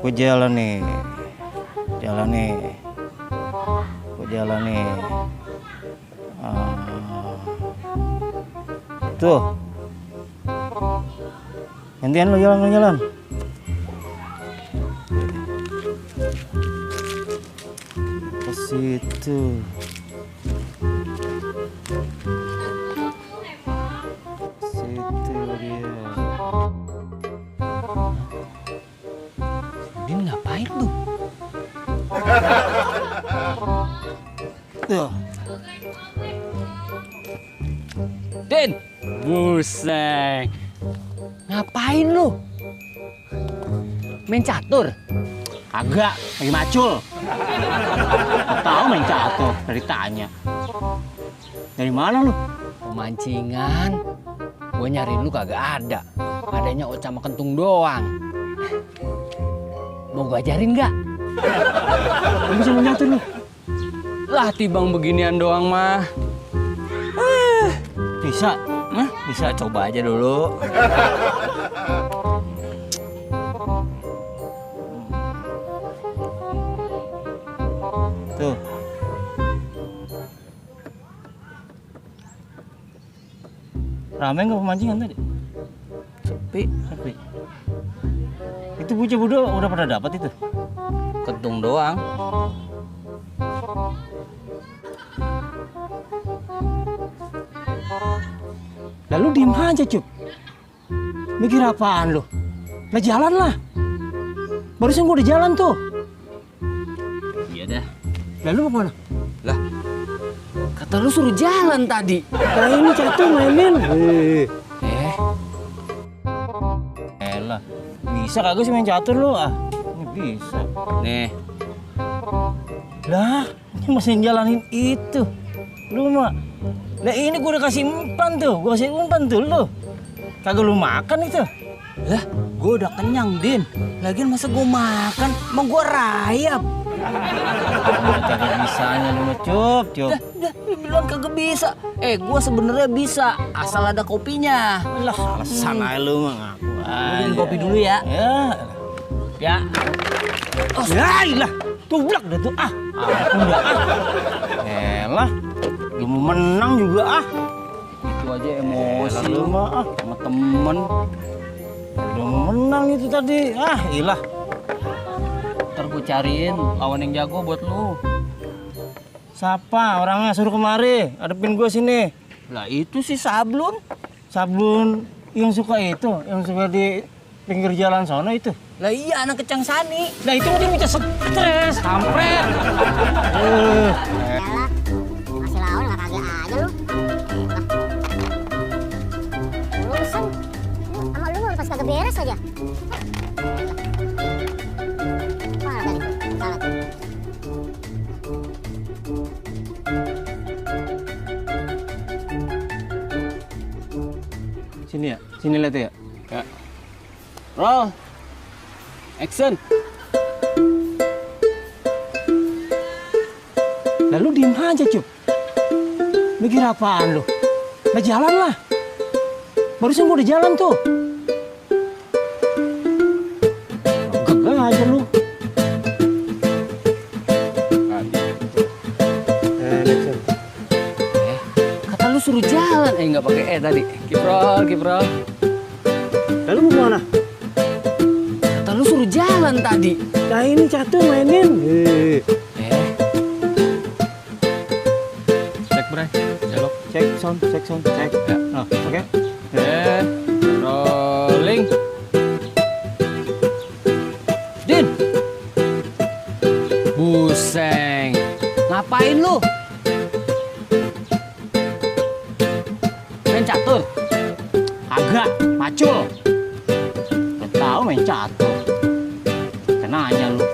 Gue jalan nih. Jalan nih. Gue jalan nih. Tuh. Gantian lo jalan. Ke situ. Situ dia. Din ngapain lu? Tuh. Din, buseng. Ngapain lu? Main catur? Kagak, lagi macul. Tahu main catur dari tanya. Dari mana lu? Pemancingan. Gue nyariin lu kagak ada. Adanya Oca sama Kentung doang. Mau gue ajarin nggak? Lu bisa main catur lu? Lah tibang beginian doang mah. Bisa. Bisa coba aja dulu. Tuh. Rame nggak pemancingan tadi? Sepi. Itu bocah bodoh udah pada dapat itu? Kentung doang. Lalu diem aja, Cup. Mikir apaan lu? Lah jalan lah. Barusan gua udah jalan tuh. Iya dah. Lalu mau kemana? Lah, kata lu suruh jalan tadi. Nah ini catur mainin. Elah, bisa kagak sih main catur lu? Ini bisa. Nih, Lah, ini masih jalanin itu. Lu mah. Lah ini gua udah kasih umpan tuh, lu. Kagak lu makan itu. lah, gue udah kenyang, Din. Lagian masa gue makan, emang gue rayap. Kagak bisanya lu mah, Cup. Dah, bilang kagak bisa. Gue sebenarnya bisa, asal ada kopinya. Lah, alasan aja lu mah ngaku Gue bikin aja. kopi dulu ya. Ya. Ya, tublak dah tuh. Ampun dah. Elah, lu mau menang juga Itu aja emosi lu mah sama temen. Udah mau menang itu tadi. Ilah. Ntar gue cariin lawan yang jago buat lu. Siapa orangnya suruh kemari, hadepin gua sini. Lah itu sih Sablon. Sablon yang suka di pinggir jalan sono itu. Lah iya, anak kecang Sani. Nah itu dia bisa stres, kampret. Yalah, masih lawan nggak kagak aja lu. Urusan sama lu mah pas kagak beres aja. Mana tadi? Salah tuh. Sini lihat ya. Ya. Roll. Action. Lalu diem aja, Cup. Mikir apaan lu? Lah jalan lah. Barusan gua udah jalan tuh. Gagah aja lu. Kata lu suruh jalan, nggak pakai tadi. Kiprol. Lalu mau kemana? Kata lu suruh jalan tadi. Nah ini catur mainin. Cek Bray, dialog. Cek sound. Ya. Oke. Rolling. Din. Buseng. Ngapain lu? Main catur? Agak macul. Gak tahu main catur. Kenanya lu.